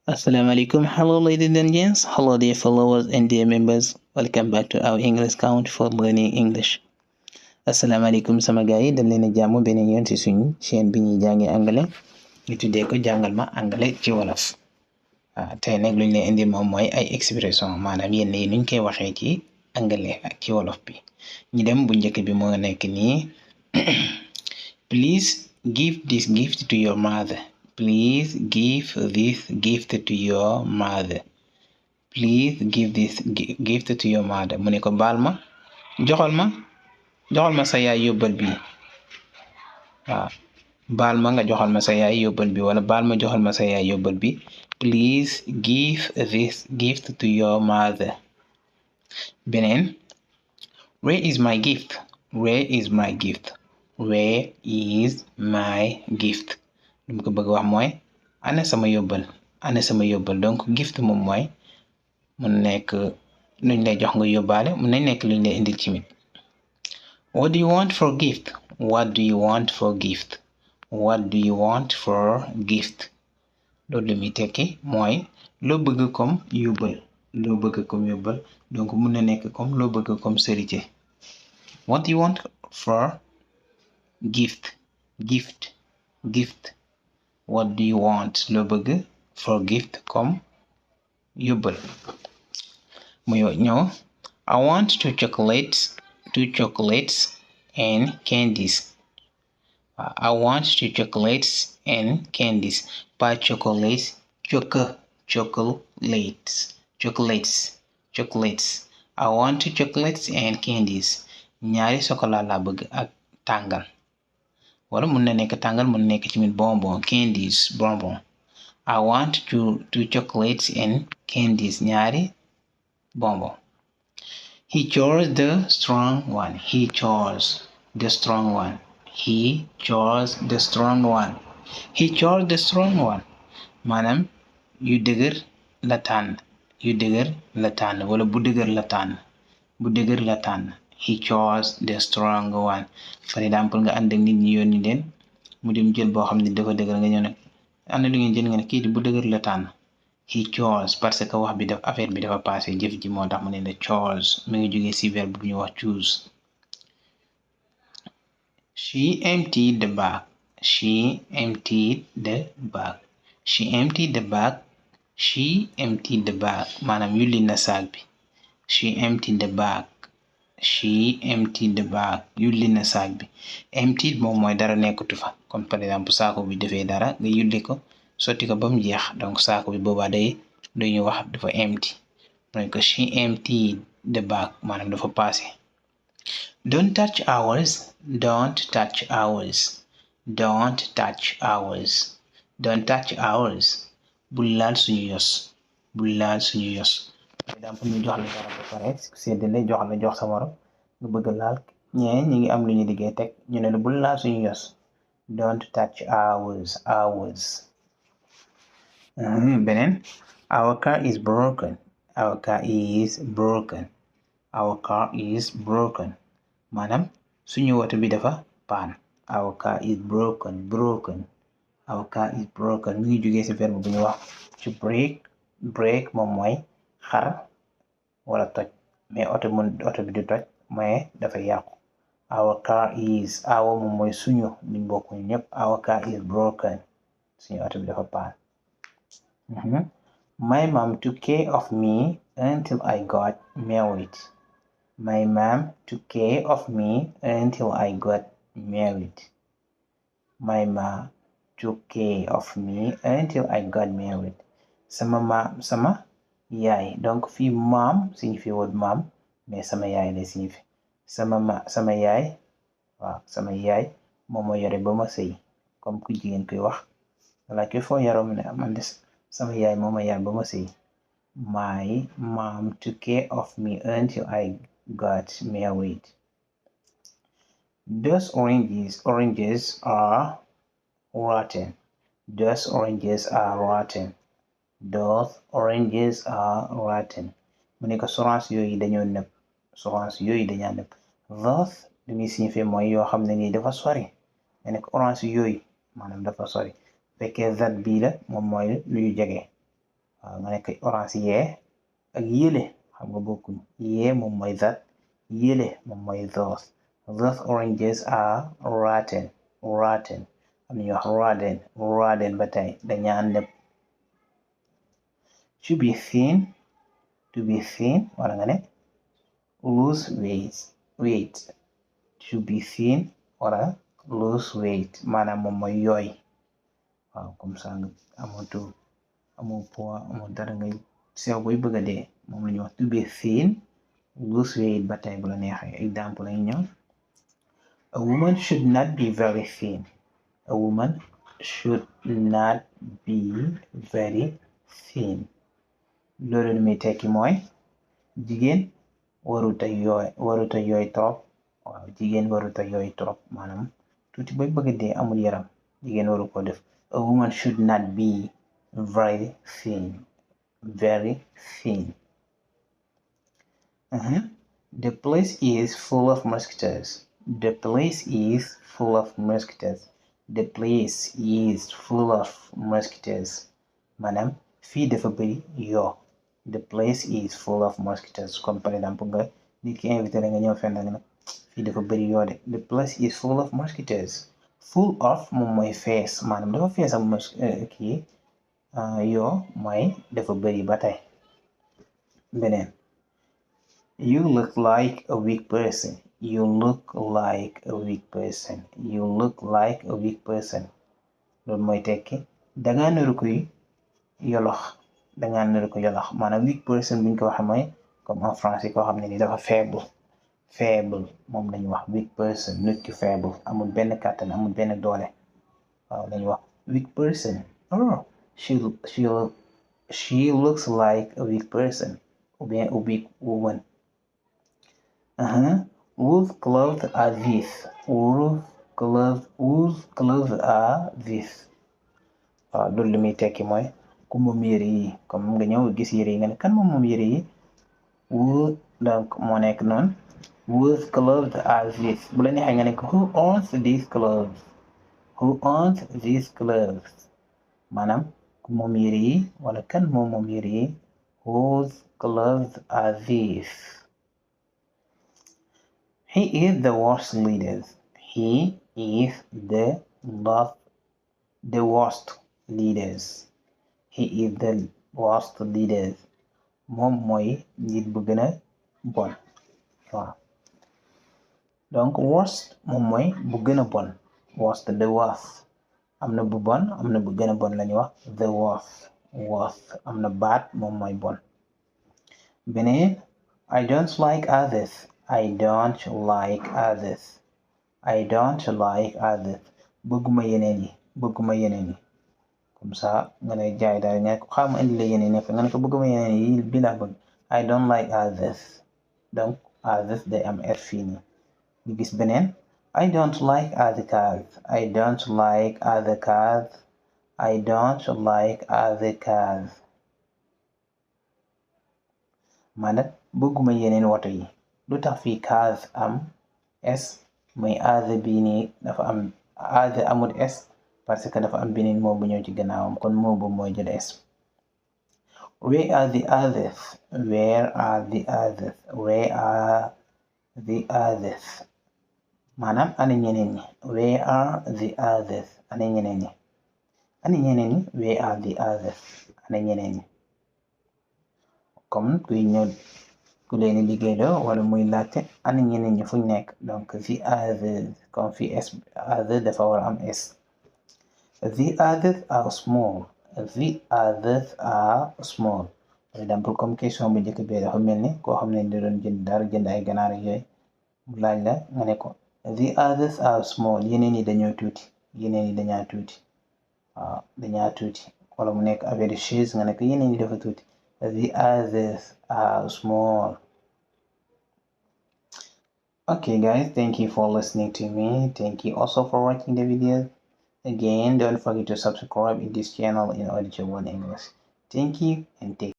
Assalamualaikum. Hello, ladies and gents. Hello, dear followers and dear members. Welcome back to our English count for learning English. Assalamualaikum sama gars yi dañ leen a jàmm beneen yoon ci suñu chaîne bi ñuy jàngi anglais ñu tuddee ko jàngal ma anglais ci wolof. Tey nag luñ leen indi moom mooy ay expression maanaam yenn yi nuñ koy waxee ci anglais ak ci wolof bi ñu dem bu njëkk bi moo nekk nii please give this gift to your mother. Please give this gift to your mother. Please give this gift to your mother. mu ne ko baal ma joxal ma sa yaay yóbbal bi baal ma nga joxal ma sa yaay yóbbal bi wala baal ma joxal ma sa yaay yóbbal bi. Please give this gift to your mother. beneen where is my gift? Where is my gift? Where is my gift? lu mu ko bëgg wax mooy ana sama yóbbal donc gift moom mooy mun nekk luñ lay jox nga yóbbaale mun nañ nekk luñ lay indil ci mit. What do you want for gift? What do you want for gift? What do you want for gift? loolu lu muy tekki mooy loo bëgg comme yóbbal donc mun na nekk comme loo bëgg comme sërite. What do you want for gift? What do you want loo bëgg for gift comme yóbbal. mu ñëw I want two chocolates and candies. I want two chocolates and candies. Pas chocolates, chocolates. I want two chocolates and candies. ñaari chocolat laa bëgg ak tàngal wala mun na nekk tàngal mun na nekk ci mit bonbon candies bonbon. I want two chocolates and candies ñaari bonbon. He chose the strong one. maanaam yu dëgër la tànn wala bu dëgër la tànn. He chose the strong one. Par exemple nga ànd ak nit ñi yónni leen mu dem jël boo xam ne dafa dëgër nga ñëw nag ànd lu ngeen jël nga ne kii bu dëgër la tànn. He chose parce que wax bi def affaire bi dafa passé jëf ji moo tax mu ne la chose mi ngi jógee ci verbe bu ñuy wax choose. She emptied the bag. maanaam yulli na saag bi. She emptied the bag yulli na saag bi. Emptied moom mooy dara nekkatu fa comme par exemple saako bi defee dara nga yulli ko sotti ko ba mu jeex donc saako bi boobaa dañuy wax dafa empty mooy que she emptied the bag maanaam dafa passé. Don't touch ours. bul laal suñu yos. par exemple ñu jox la dara ba pare seddale jox sa morom nga bëgg laal ñi ngi am lu ñu liggéey teg ñu ne la bul laal suñu yos. Don't touch ours. beneen our car is broken. maanaam suñu woto bi dafa paan. Our car is broken. mi ngi jógee ci verbe bu ñu wax to break moom mooy xar wala toj mais oto bi du toj mais dafa yàqu. Our car is moom mooy suñu liñ bokkuñu ñëpp. Our car is broken suñu oto bi dafa paan. My mom took care of me until I got married. sama yaay donc fii maam signifie wut maam mais sama yaay la signifie sama yaay moom moo yore ba ma sëy comme ku jigéen koy wax wala ke foo yaroo mu ne man des sama yaay moo ma yar ba ma sëy. My mom took care of me until I got married. Those oranges are rotten. mu ne ko sorange yooyu dañoo nëb. Those li muy signifie mooy yoo xam ne nii dafa sori nga nekk orange yooyu maanaam dafa sori fekkee that bii la moom mooy luy jege waaw nga nekk orange yee ak yële xam nga bokkuñ yee moom mooy that yële moom mooy those oranges are rotten am nañu wax rotten ba tey dañaa nëb to be thin wala nga ne lose weight to be thin wala lose weight maanaam moom mooy yooy waaw comme ça nga amoo poids amoo dara ngay sew boy bëgg a dee moom la ñuy wax to be thin lose weight ba tey bu la neexee exemple lañu ñëw a woman should not be very thin a woman should not be very thin loolu lu muy tekki mooy jigéen waruta yooy trop waaw jigéen waruta yooy trop maanaam tuuti boy bëgg a dee amul yaram jigéen waru ko def a woman should not be very thin The place is full of mosquitoes. The place is full of mosquitoes. The place is full of mosquitoes. Maanaam fii dafa bëri yoo. The place is full of mosquitoes. Comme par exemple nga nit ki invité la nga ñëw fenn nga nag fii dafa bëri yoo de. The place is full of mosquitoes. Full of moom mooy fees maanaam dafa fees am yoo mooy dafa bëri ba tey. Beneen you look like a weak person. You look like a weak person. You look like a weak person. loolu mooy tekki dangaa niru kuy yolox maanaam weak person buñ ko waxee mooy comme en français koo xam ne ni dafa faible moom lañu wax weak person nit ki faible amul benn kàttan amul benn doole waaw lañu wax weak person she looks like a weak person ou bien a weak woman. Whose clothes are these? Whose clothes are these? waaw loolu li muy tekki mooy ku moom yére yi comme nga ñëw gis yére yi nga ne kan moom yére yi donc moo nekk noonu whose clothes are these bu la neexee nga ne who owns these clothes maanaam ku moom yére yi wala kan moom yére yi whose clothes are these. He is the worst leader. He is the worst leaders. He is the worst leaders. moom mooy njiit bu gën a bon waaw donc worst moom mooy bu gën a bon worst the worst am na bu bon am na bu gën a bon la ñuy wax the worst am na bad moom mooy bon beneen I don't like others. bëgguma yeneen yi comme ça nga ne jaay daal nga ne ko xaama indi la yeneen nekk nga ne ko bëgguma yeneen yi bi laa bëgg I don't like others donc others day am r fii nii ñu gis beneen I don't like other cars maanaam bëgguma yeneen woto yi lu tax fii cars am s mooy other bii nii dafa am other amul s parce que dafa am beneen moo bu ñëw ci gannaawam kon moo bu mooy jël s. Where are the others? maanaam ana ñeneen ñi where are the others ana ñeneen ñi where are the others ana ñeneen ñi comme kuy ñëw ku leen liggéeyloo wala muy laajte ana ñeneen ñi fuñ nekk donc the others comme fi s others dafa war a am s. The others are small. Par exemple comme question bu njëkk bi dafa mel ni koo xam ne da doon jënd ay ganaar yooyu mu laaj la nga ne ko the others are small yeneen yi dañoo tuuti waaw dañaa tuuti wala mu nekk affaire chaise nga ne ko yeneen yi dafa tuuti the others are small. Okay guys, thank you for listening to me. Thank you also for watching the video. Again, don't forget to subscribe in this channel in order to learn English. Thank you and take